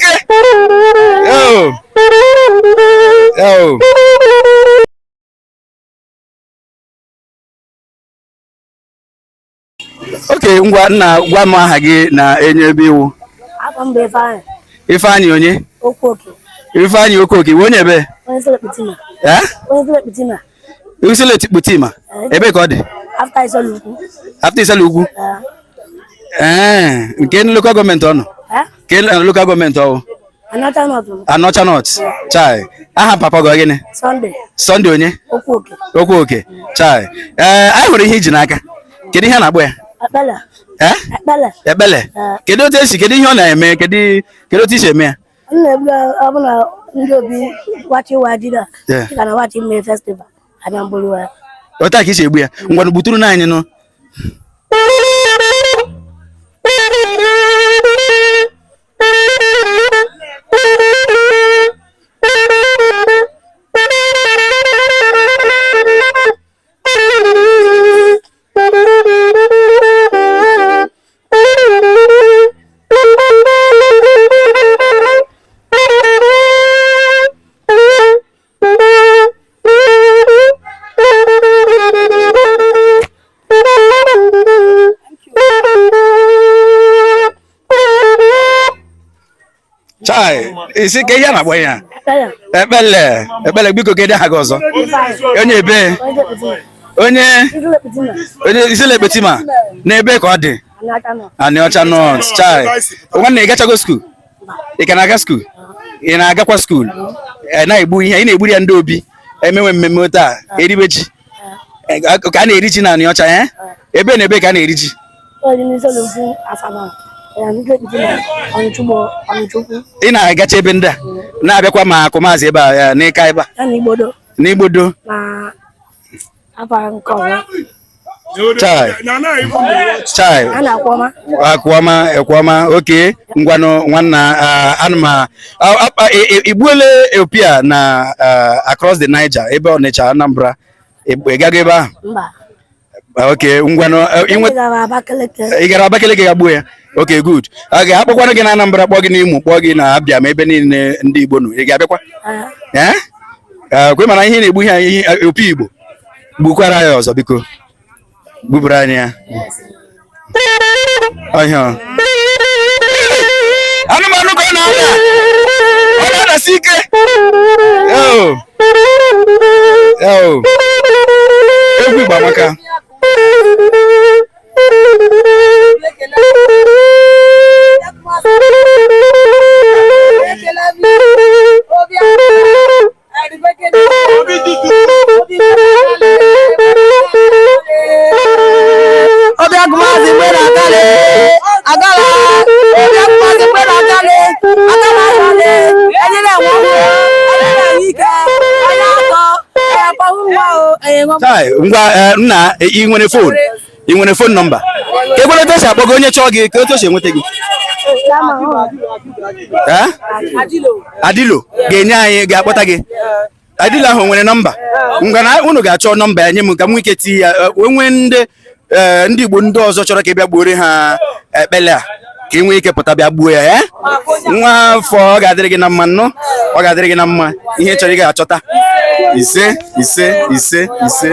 ike. Oh. Oh. Okay, ngwa nna, gwa m aha gị na enye ebe ị wụ. Afa m bụ Ifeanyị. Ifeanyị onye? Okwuoke. Ifeanyị Okoke, onye ebe? Onye Issele Kpitima. Eh? Onye Issele Kpitima. Issele Kpitima. Ebe ka ọ dị? After Issele Ukwu. After Issele Ukwu? Ee, nke local government ọ nọ? Ke local government ọ wụ? Anọcha North. Anọcha North. Chai. Aha papa gị gịnị? Sunday. Sunday onye? Okwuoke. Okwuoke. Chai. Ee, anyị hụrụ ihe i ji n'aka. Kedu ihe a na-akpọ ya? Ekpele. Eh? Ekpele. Ekpele. Kedu otu esi, kedu ihe ọ na-eme, kedu kedu otu i si eme ya? M na-egbu ya ọ bụ na ndị obi wachi wa ji na Yeah. dịka na wachi ime festival anya mgburu ya. Otu a ka i si egbu ya. Ngwanụ gbuturu na anyị nụ. Chai, ị sị kee ihe a na-akpọ ya? Ekpele. Ekpele, biko kedu aha gị ọzọ? Onye ebe? Onye onye Issele Kpitima na ebe ka ọ dị? Anịọcha North. Chai. Nwanne, ị gachago school? Ị ka na-aga school? Ị na-agakwa school? Ị na-egbu ihe, ị na-egburu ya ndị obi emewe mmemme taa eribe ji. Ka a na-eri ji na Anịọcha, eh? Ebe na ebe ka a na-eri ji? Ị na-agacha ebe ndị a na-abịakwa ma akụmazị ebe a n'ịka ebe a n'Igbodo. Chai. Chai. Akwama, ekwama, okay. Ngwanụ nwanna, ana m i gbuole opi a na across the Niger, ebe Ọnịcha, Anambra, ị gago ebe ahụ? Okay, ngwanụ, ị gara Abakaliki ga gbuo ya? Okay, good. A ga-akpọkwanụ gị na Anambra, kpọọ gị n'Imo, kpọọ gị na Abịa, ma ebe niile ndị Igbo nọ, ị ga-abịakwa? Ee, kwe mana ihe ị na-egbu ihe opi Igbo, gbukwara ya ọzọ biko, gbupụrụ anyị ya ọhịa anụmanụ ka ọ na-ada, ọ na-adasi ike. Oh. Oh. Egwu Igbo amaka. Obi agụmazi mgbe na-agale agala obi agụmazi mgbe na-agale agala agale enyi na-enwe ọnwụ enyi na-enwe ike enyi atọ enyi akpọhụ nwa o enyi nwa. Chai, ngwa, nna, ị nwere phone? Ị nwere phone number? Ka ekwere otu esi akpọ gị, onye chọọ gị, ka otu esi enweta gị? Adilo ga-enye anyị, ga-akpọta gị. Adilo ahụ nwere nọmba. Ngwa na unu ga-achọ nọmba ya nye m ka m nwee ike tinye ya, wee nwee ndị Igbo ndị ọzọ chọrọ ka ị bịa gbuore ha ekpele a, ka ị nwee ike pụta bịa gbuo ya. Nwa afọ, ọ ga-adịrị gị na mma nnụ, ọ ga-adịrị gị na mma, ihe chọrọ ị ga-achọta. Ise, ise, ise, ise.